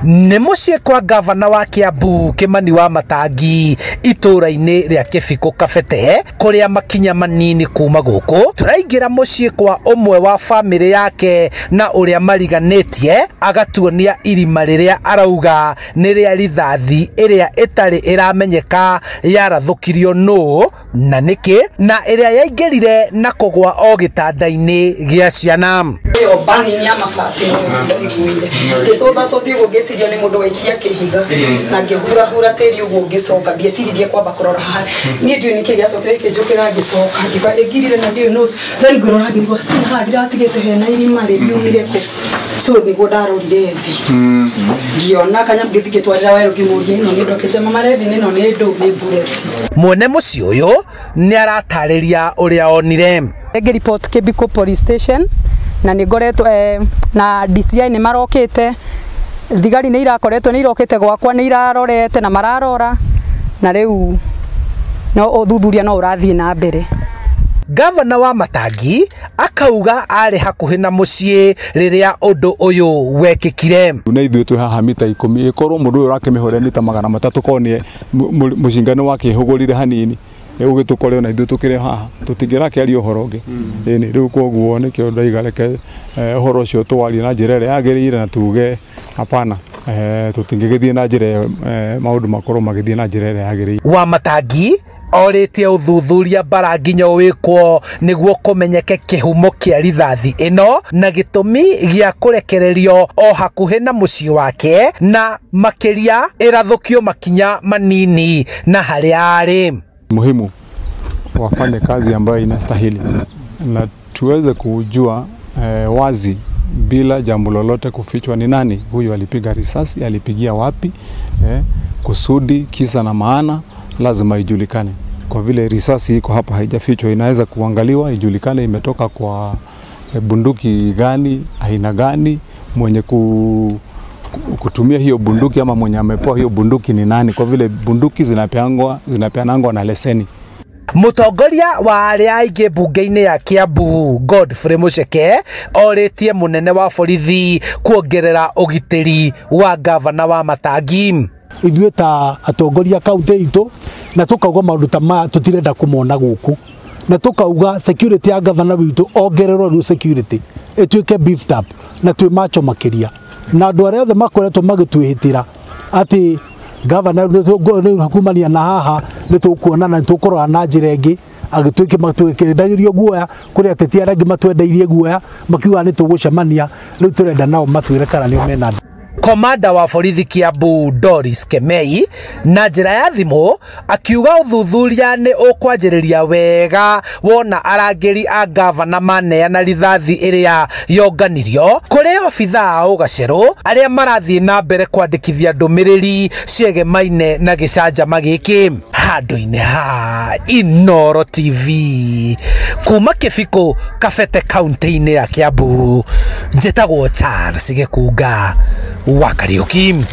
Nĩ mũciĩ kwa gavana wa Kiambu Kimani wa Matangi itũũra-inĩ rĩa Kĩbikũ Kabete, kũrĩa makinya manini kuma gũkũ tũraingĩra mũciĩ kwa ũmwe wa bamĩrĩ yake na ũrĩa mariganĩtie, agatuonia irima rĩrĩa arauga nĩ rĩa rithathi ĩrĩa ĩtarĩ ĩramenyeka yarathũkirio nũ na nĩkĩ, na ĩrĩa yaingĩrire na kũgwa o gĩtanda-inĩ gĩa ciana. Ĩyo bani ya mabati no ndaiguire ngĩcũthacũthi ũguo, ngĩciria nĩ mũndũ waikia kĩhiga, na ngĩhurahura tĩri ũguo, ngĩcoka ndieciririe kwamba kũrora haha. Niĩ ndiũĩ nĩkĩ gĩacokire gĩkĩnjũkĩra, ngĩcoka ngiuga ĩngirire na ndiũĩ nũ. Then ngĩrora ngĩigua cina haha ndiratigĩte hena irima rĩriumire kũ, so nĩguo ndarorire thĩ ngĩona kanyamũ, ngĩthiĩ ngĩtwarĩra werũ, ngĩmũria ĩno nĩ ndũ, akĩnjĩra mama Revi ĩno nĩ ndũ, nĩ bullet. Mwene mũciĩ ũyũ nĩ aratarĩria ũrĩa onire. Ngĩripoti Kĩbikũ Police Station na nĩ ngoretwo na DCI nĩ marokĩte, thigari nĩ irakoretwo nĩ irokĩte gwakwa, nĩ irarorete na mararora, na rĩu no ũthuthuria no ũrathiĩ na mbere. Gavana wa Matangi akauga arĩ hakuhĩ na mũciĩ rĩrĩa ũndũ ũyũ wekĩkire. Na ithuĩ twĩ haha mita 10, ĩkorwo mũndũ ũyũ ũrakĩmĩhũrĩra mita 300, korwo nĩ mũcinga nĩ wakĩhũgũrire hanini, ũgĩtũkore ona ithuĩ tũkĩrĩ haha, tũtingĩrakĩaria ũhoro ũngĩ. Ĩni rĩu koguo nĩkĩo ndaiga reke ũhoro ũcio tũwarie na njĩra ĩrĩa yagĩrĩire na tuge hapana, tũtingĩgĩthiĩ na njĩra ĩyo, maũndũ makorwo magĩthiĩ na njĩra ĩrĩa yagĩrĩire. Wa Matangi orĩtie ũthuthuria bara nginya wĩkwo nĩguo kũmenyeke kĩhumo kĩa rithathi ĩno na gĩtũmi gĩa kũrekererio o hakuhĩ na mũciĩ wake, na makĩria ĩrathũkio makinya manini na harĩa arĩ. Muhimu wafanye kazi ambayo inastahili na tuweze kujua wazi bila jambo lolote kufichwa ni nani huyu alipiga risasi, alipigia wapi, kusudi, kisa na maana lazima ijulikane. Kwa vile risasi iko hapa haijafichwa, inaweza kuangaliwa ijulikane imetoka kwa bunduki gani, aina gani, mwenye kutumia hiyo bunduki ama mwenye amepewa hiyo bunduki ni nani, kwa vile bunduki zinapeanangwa na leseni. Mũtongoria wa arĩa aingĩ mbunge-inĩ ya Kiambu Godfrey Mucheke orĩtie mũnene wa borithi kuongerera ũgitĩri wa gavana wa Matangi. Ithuĩ ta atongoria kaunti itũ na tukauga maũndũ ta maya tũtirenda kũmona gũkũ, na tukauga security ya gavana witũ ongererwo rĩu security ĩtuĩke beefed up na twĩ macho makĩria, na andũ arĩa othe makoretwo magĩtwĩhĩtĩra atĩ gavana kumania na haha nĩ tũkuonana, nĩ tũkũrora na njĩra ĩngĩ, agĩtuĩke matwĩkĩrĩndagĩrio guoya kũrĩ ateti arĩa angĩ matwendeirie guoya makiuga nĩ tũgũcemania, rĩu tũrenda nao matwĩre kana nĩo mena. Komanda wa borithi Kiambu Doris Kemei na njĩra ya thimũ akiuga ũthuthuria nĩ ũkwanjĩrĩria wega wona arangĩri a gavana maneana rithathi ĩrĩa yonganirio kũrĩ obithaa a ũgacerũ arĩa marathiĩ na mbere kwandĩkithia ndũmĩrĩri ciegemaine na gĩcanjama gĩkĩ. Handũ-inĩ ha Inooro TV kuma Kĩbikũ Kabete kaunti-inĩ ya Kiambu, njĩtagwo Charles Gĩkunga wa Kariũki.